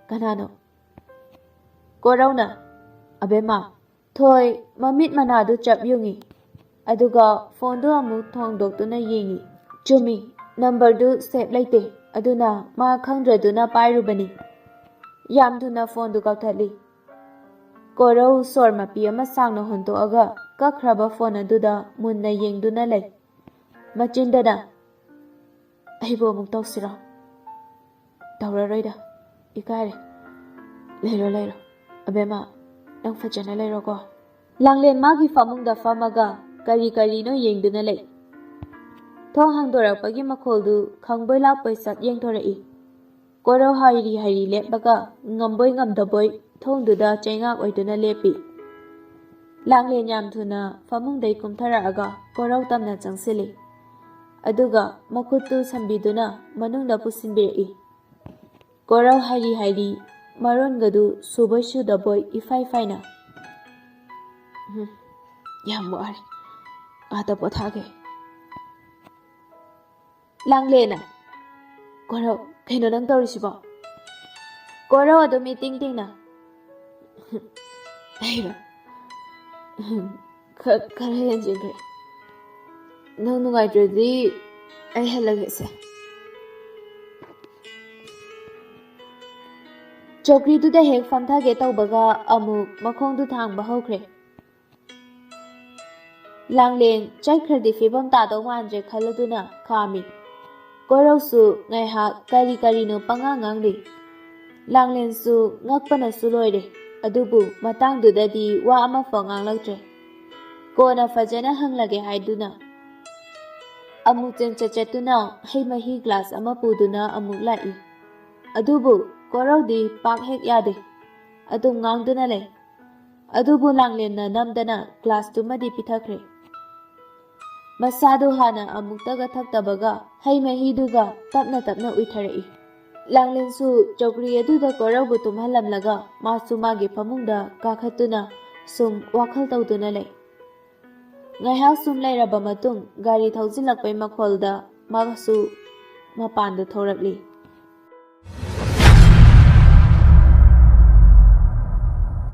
"ꯀꯅꯥꯅꯣ?" ꯀꯣꯔꯧꯅ, "ꯑꯕꯦꯝꯃ"꯫ ꯊꯣꯏ ꯃꯃꯤꯠ ꯃꯅꯥꯗꯨ ꯆꯞ ꯌꯨꯡꯉꯤ, ꯑꯗꯨꯒ ꯐꯣꯟꯗꯨ ꯑꯃꯨꯛ ꯊꯣꯡꯗꯣꯛꯇꯨꯅ ꯌꯦꯡꯉꯤ꯫ ꯆꯨꯝꯃꯤ, ꯅꯝꯕꯔꯗꯨ ꯁꯦꯞ ꯂꯩꯇꯦ, ꯑꯗꯨꯅ ꯃꯥ ꯈꯪꯗ꯭ꯔꯗꯨꯅ ꯄꯥꯏꯔꯨꯕꯅꯤ꯫ ꯌꯥꯝ ꯊꯨꯅ ꯐꯣꯟꯗꯨ ꯀꯛꯊꯠꯂꯤ꯫ ꯀꯣꯔꯧ ꯁꯣꯔ ꯃꯄꯤ ꯑꯃ ꯁꯥꯡꯅ ꯍꯣꯟꯗꯣꯛꯑꯒ ꯀꯛꯈ꯭ꯔꯕ ꯐꯣꯟ ꯑꯗꯨꯗ ꯃꯨꯟꯅ ꯌꯦꯡꯗꯨꯅ ꯂꯩ꯫ ꯃꯆꯤꯟꯗꯅ, "ꯑꯩꯕꯨ ꯑꯃꯨꯛ ꯇꯧꯁꯤꯔꯣ?" "ꯇꯧꯔꯔꯣꯏꯗ, ꯏꯀꯥꯏꯔꯦ꯫ ꯂꯩꯔꯣ, ꯂꯩꯔꯣ꯫ ꯑꯕꯦꯝꯃ, ꯅꯪ ꯐꯖꯅ ꯂꯩꯔꯣꯀꯣ꯫" ꯂꯥꯡꯂꯦꯟ ꯃꯥꯒꯤ ꯐꯃꯨꯡꯗ ꯐꯝꯃꯒ ꯀꯔꯤ ꯀꯔꯤꯅꯣ ꯌꯦꯡꯗꯨꯅ ꯂꯩ꯫ ꯊꯣꯡ ꯍꯥꯡꯗꯣꯔꯛꯄꯒꯤ ꯃꯈꯣꯜꯗꯨ ꯈꯪꯕꯣꯏ ꯂꯥꯛꯄꯣꯏ ꯁꯠ ꯌꯦꯡꯊꯣꯔꯛꯏ꯫ ꯀꯣꯔꯧ ꯍꯥꯏꯔꯤ ꯍꯥꯏꯔꯤ ꯂꯦꯞꯄꯒ ꯉꯝꯕꯣꯏ ꯉꯝꯗꯕꯣꯏ ꯊꯣꯡꯗꯨꯗ ꯆꯩꯉꯥꯛ ꯑꯣꯏꯗꯨꯅ ꯂꯦꯞꯄꯤ꯫ ꯂꯥꯡꯂꯦꯟ ꯌꯥꯝ ꯊꯨꯅ ꯐꯃꯨꯡꯗꯩ ꯀꯨꯝꯊꯔꯛꯑꯒ ꯀꯣꯔꯧ ꯇꯝꯅ ꯆꯪꯁꯤꯜꯂꯤ꯫ ꯑꯗꯨꯒ ꯃꯈꯨꯠꯇꯨ ꯁꯝꯕꯤꯗꯨꯅ ꯃꯅꯨꯡꯗ ꯄꯨꯁꯤꯟꯕꯤꯔꯛꯏ꯫ ꯀꯣꯔꯧ ꯍꯥꯏꯔꯤ ꯍꯥꯏꯔꯤ ꯃꯔꯣꯟꯒꯗꯨ ꯁꯨꯕꯣꯏ ꯁꯨꯗꯕꯣꯏ ꯏꯐꯥꯏ ꯐꯥꯏꯅ꯫ "ꯎꯝ, ꯌꯥꯝ ꯋꯥꯔꯦ꯫ ꯑꯥꯗ ꯄꯣꯊꯥꯒꯦ꯫" ꯂꯥꯡꯂꯦꯅ, "ꯀꯣꯔꯧ, ꯀꯩꯅꯣ ꯅꯪ ꯇꯧꯔꯤꯁꯤꯕꯣ?" ꯀꯣꯔꯧ ꯑꯗꯨꯝ ꯏꯇꯤꯡ ꯇꯤꯡꯅ, "ꯑꯩꯔꯣ? ꯈ-, ꯈꯔ ꯍꯦꯟꯖꯤꯟꯈ꯭ꯔꯦ꯫ ꯅꯪ ꯅꯨꯡꯉꯥꯏꯇ꯭ꯔꯗꯤ ꯑꯩ ꯍꯜꯂꯒꯦꯁꯦ꯫" ꯆꯧꯀ꯭ꯔꯤꯗꯨꯗ ꯍꯦꯛ ꯐꯝꯊꯒꯦ ꯇꯧꯕꯒ ꯑꯃꯨꯛ ꯃꯈꯣꯡꯗꯨ ꯊꯥꯡꯕ ꯍꯧꯈ꯭ꯔꯦ꯫ ꯂꯥꯡꯂꯦꯟ ꯆꯠꯈ꯭ꯔꯗꯤ ꯐꯤꯕꯝ ꯇꯥꯗꯧ ꯃꯥꯟꯗ꯭ꯔꯦ ꯈꯜꯂꯗꯨꯅ ꯈꯥꯝꯃꯤ꯫ ꯀꯣꯔꯧꯁꯨ ꯉꯥꯏꯍꯥꯛ ꯀꯔꯤ ꯀꯔꯤꯅꯣ ꯄꯉꯥꯡ ꯉꯥꯡꯂꯤ꯫ ꯂꯥꯡꯂꯦꯟꯁꯨ ꯉꯛꯄꯅꯁꯨ ꯂꯣꯏꯔꯦ꯫ ꯑꯗꯨꯕꯨ ꯃꯇꯥꯡꯗꯨꯗꯗꯤ ꯋꯥ ꯑꯃꯐꯥꯎ ꯉꯥꯡꯂꯛꯇ꯭ꯔꯦ꯫ ꯀꯣꯟꯅ ꯐꯖꯅ ꯍꯪꯂꯒꯦ ꯍꯥꯏꯗꯨꯅ ꯑꯃꯨꯛ ꯆꯦꯟꯆꯠ ꯆꯠꯇꯨꯅ ꯍꯩ ꯃꯍꯤ ꯒ꯭ꯂꯥꯁ ꯑꯃ ꯄꯨꯗꯨꯅ ꯑꯃꯨꯛ ꯂꯥꯛꯏ꯫ ꯑꯗꯨꯕꯨ ꯀꯣꯔꯧꯗꯤ ꯄꯥꯛ ꯍꯦꯛ ꯌꯥꯗꯦ꯫ ꯑꯗꯨꯝ ꯉꯥꯡꯗꯨꯅ ꯂꯩ꯫ ꯑꯗꯨꯕꯨ ꯂꯥꯡꯂꯦꯟꯅ ꯅꯝꯗꯅ ꯒ꯭ꯂꯥꯁꯇꯨꯃꯗꯤ ꯄꯤꯊꯈ꯭ꯔꯦ꯫ ꯃꯁꯥꯗꯨ ꯍꯥꯟꯅ ꯑꯃꯨꯛꯇꯒ ꯊꯛꯇꯕꯒ ꯍꯩ ꯃꯍꯤꯗꯨꯒ ꯇꯞꯅ ꯇꯞꯅ ꯎꯏꯊꯔꯛꯏ꯫ ꯂꯥꯡꯂꯦꯟꯁꯨ ꯆꯧꯀ꯭ꯔꯤ ꯑꯗꯨꯗ ꯀꯣꯔꯧꯕꯨ ꯇꯨꯝꯍꯜꯂꯝꯂꯒ ꯃꯥꯁꯨ ꯃꯥꯒꯤ ꯐꯃꯨꯡꯗ ꯀꯥꯈꯠꯇꯨꯅ ꯁꯨꯝ ꯋꯥꯈꯜ ꯇꯧꯗꯨꯅ ꯂꯩ꯫ ꯉꯥꯏꯍꯥꯛ ꯁꯨꯝ ꯂꯩꯔꯕ ꯃꯇꯨꯡ ꯒꯥꯔꯤ ꯊꯧꯖꯤꯜꯂꯛꯄꯩ ꯃꯈꯣꯜꯗ ꯃꯥꯁꯨ ꯃꯄꯥꯟꯗ ꯊꯣꯔꯛꯂꯤ꯫